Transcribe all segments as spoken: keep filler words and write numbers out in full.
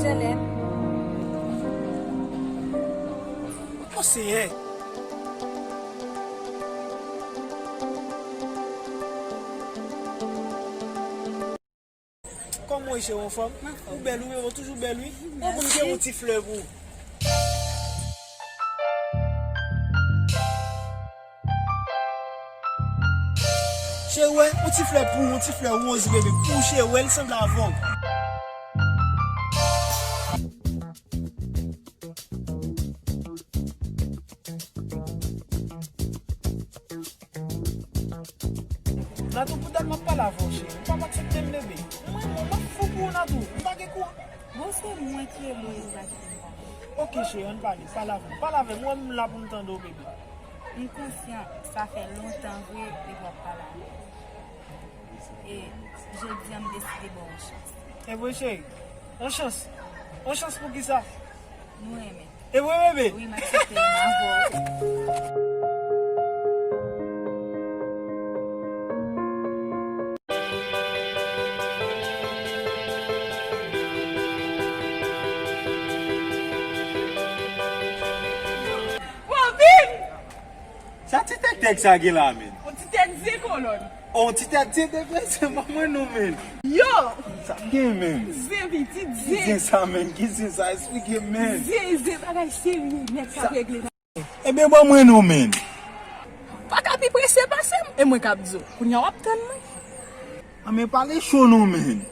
Sèlè. O Senyè! Kòman w ye, cheri, anfòm? Ou bèl, wi, ou toujou bèl, wi. Mwen konn gen yon ti flè pou ou. Cheri, wè, yon ti flè pou ou, yon ti flè woz, bebe, pou ou, cheri, wè, l sanble avè w. Natou, pou dat m ap pale avè w, cheri. Ou pa aksepte m, bebe. Mwen, mwen, m ap fou pou ou, Natou. M pa gen kouran. Bon, se mwen ki e Loiza ki te pale. Oke, cheri, ann pale. Pale avè m. Pale avè m. Ou wè m la pou m tande w, bebe. M konsyan, sa fè lontan vre depi w ap pale avè m. E jodi a, m deside ba w yon chans. E vre, cheri? Yon chans? Yon chans pou kisa? Nou renmen. E vre, bebe? Wi, m aksepte renmen avè w. Bobin! Sa ti tèt tèt sa gen la, men? On ti tèt zen kolòn. On ti tèt zen tèt zen, se pa mwen non, men. Yo! Sa gen, men? Zen, pitit zen. Zen sa, men? Ki zen sa? Esplike m, men. Zen, zen, bagay serye nèt k ap regle la. Ebyen, ban mwen non, men. Pa ka pi prese pase m, e mwen k ap di w. Kounye a w ap tann mwen. A, men pale cho non, men.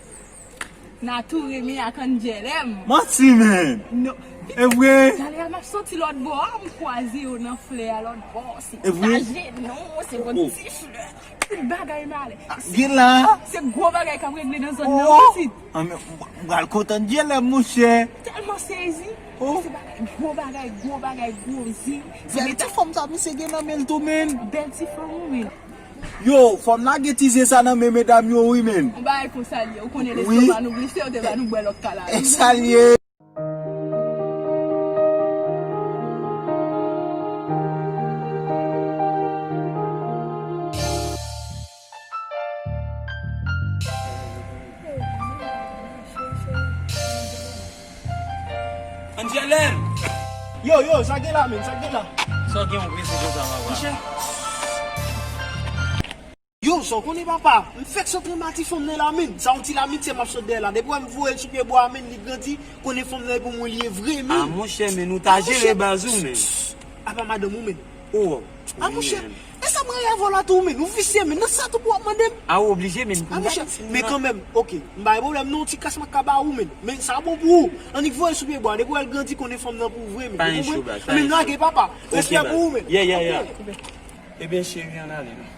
Natou renmen ak Angelem. Manti, men. Non. E vre? Talè a m ap soti lòt bò a, m kwaze yo nan flè a lòt bò. Se pa jenou, se yon ti flè. Tout bagay malè. Gen la. Se gwo bagay k ap regle nan zòn nan, pitit. A, men, m pral kontan Angelem, monchè. Tèlman sezi. Se bagay, gwo bagay, gwo bagay, gwo zen. Bèl ti fanm sa, misye gen nan men l tou, men. Bèl ti fanm, wi, men. Yo, fò m lage ti zen sa nan men medam yo, wi, men. Yon bagay konsa l ye. Ou konnen lestoma nou glise, yo te ba nou bwè lòt kala. E sa l ye. Angelem! Yo, yo, sa gen la, men, sa gen la? Sa w gen yon prese konsa, papa? Monchè. Yo, sa w konnen, papa? M fèk sot renmen ak ti fanm nan la, men. Sa yon ti lamityè m ap sot dèyè la. Depi wè m voye l sou pye bwa a, men, li grandi, konnen fanm nan e pou mwen li ye vre, men. A, monchè, men, ou ta jere baz ou, men. Apa madanm ou, men. Oh. A, monchè, e sa m rayi avè w la tou, men. Ou visye, men. Nan sa tou pou w ap mande m. A, ou oblije, men. A, monchè, men kanmenm, oke. M pa gen pwoblèm, non, ti kas m ka ba ou, men. Men sa bon pou ou. Annik voye l sou pye bwa. Depi wè l grandi, konnen fanm nan pou vre, men. Pa gen cho, baz. Men lage, papa. Respè pou ou, men. Yeah, yeah, yeah. Ebyen, cheri, ann ale, non.